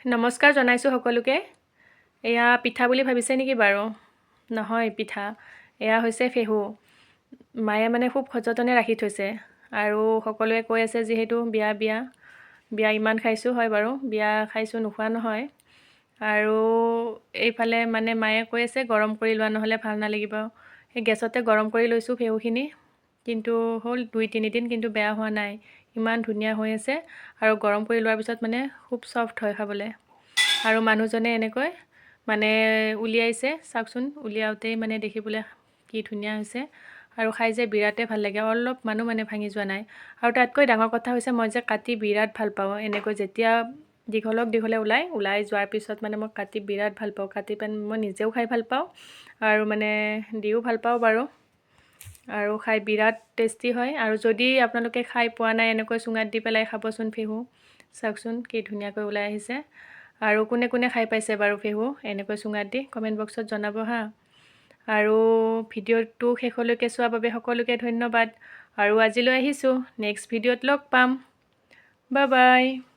নমস্কাৰ জনাইছোঁ সকলোকে। এয়া পিঠা বুলি ভাবিছে নেকি বাৰু? নহয় পিঠা, এয়া হৈছে ফেহু। মায়ে মানে খুব সযতনে ৰাখি থৈছে আৰু সকলোৱে কৈ আছে যিহেতু বিয়া বিয়া বিয়া ইমান খাইছোঁ। হয় বাৰু, বিয়া খাইছোঁ, নোখোৱা নহয়। আৰু এইফালে মানে মায়ে কৈ আছে গৰম কৰি লোৱা, নহ'লে ভাল নালাগিব। সেই গেছতে গৰম কৰি লৈছোঁ ফেহুখিনি। কিন্তু হ'ল 2-3 দিন, কিন্তু বেয়া হোৱা নাই, ইমান ধুনীয়া হৈ আছে। আৰু গৰম কৰি লোৱাৰ পিছত মানে খুব ছফ্ট হয় খাবলৈ। আৰু মানুহজনে এনেকৈ মানে উলিয়াইছে, চাওকচোন। উলিয়াওঁতেই মানে দেখিবলৈ কি ধুনীয়া হৈছে আৰু খাই যে বিৰাটেই ভাল লাগে। অলপমানো মানে ভাঙি যোৱা নাই। আৰু তাতকৈ ডাঙৰ কথা হৈছে, মই যে কাটি বিৰাট ভাল পাওঁ। এনেকৈ যেতিয়া দীঘলক দীঘলে ওলাই ওলাই যোৱাৰ পিছত মানে মই কাটি বিৰাট ভাল পাওঁ। কাটি পেলাই মই নিজেও খাই ভাল পাওঁ আৰু মানে দিও ভাল পাওঁ বাৰু। আৰু খাই বিৰাট টেষ্টি হয়। আৰু যদি আপোনালোকে খাই পোৱা নাই, এনেকৈ চুঙাত দি পেলাই খাবচোন ফেহু। চাওকচোন কি ধুনীয়াকৈ ওলাই আহিছে। আৰু কোনে কোনে খাই পাইছে বাৰু ফেহু এনেকৈ চুঙাত দি, কমেণ্ট বক্সত জনাব হা। আৰু ভিডিঅ'টো শেষলৈকে চোৱাৰ বাবে সকলোকে ধন্যবাদ। আৰু আজিলৈ আহিছোঁ, নেক্সট ভিডিঅ'ত লগ পাম। Bye bye.